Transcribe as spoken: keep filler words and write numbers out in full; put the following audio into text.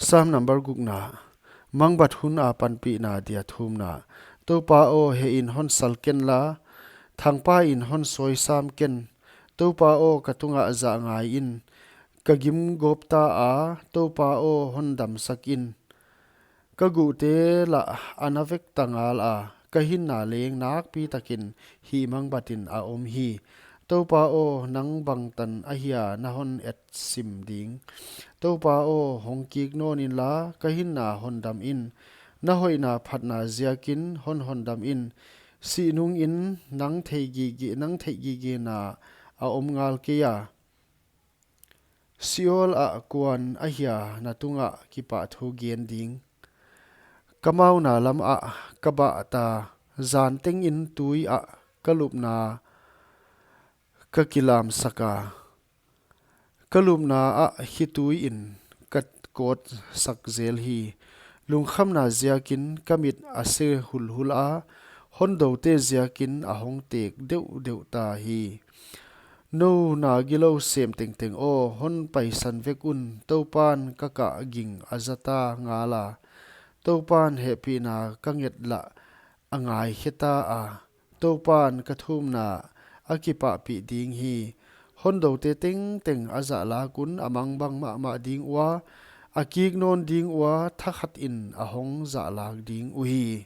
Sam number gukna. Mangbat hun a panpihna dia thumna. Toupa aw, hehin hon sal kenla, thangpain hon sawisam ken. Toupa aw, ka tungah zah ngaiin, ka gim gawp ta a, Toupa aw, hon damsak in. Ka guhte lah a na vek ta ngal a, ka hinna leng nakpi takin hihmangbatin a om hi. Toupa aw, nang bangtan ahia na hon et sim ding? Toupa aw, hong kik nawn inla, ka hinna hondam in. Na hoihna phatna ziakin hon hondam in. Sih nungin nang theih gige, nang theih gigena a om ngal kei a. Sheol ah kuan ahia na tungah kipahthu gen ding? Ka mauna lamah ka bah ta, zan tengin tui ah ka lupna ka kilamsak a, ka lupna ah khitui in ka kawtsak zel hi. Lungkhamna ziakin ka mit a se hulhul a, hondoute ziakin a hong tek deuhdeuh ta hi. Nou na gilou sem tengteng aw, hon paisan vek un. Toupan ka kah ging a za ta ngal a, Toupan hehpihna ka nget lah a ngaikhe ta a. Toupan ka thumna a kipahpih ding hi. Hondoute tengteng a zahlak un a mangbang mahmah ding ua, a kik nawn ding ua, thakhatin a hong zahlak ding uhi.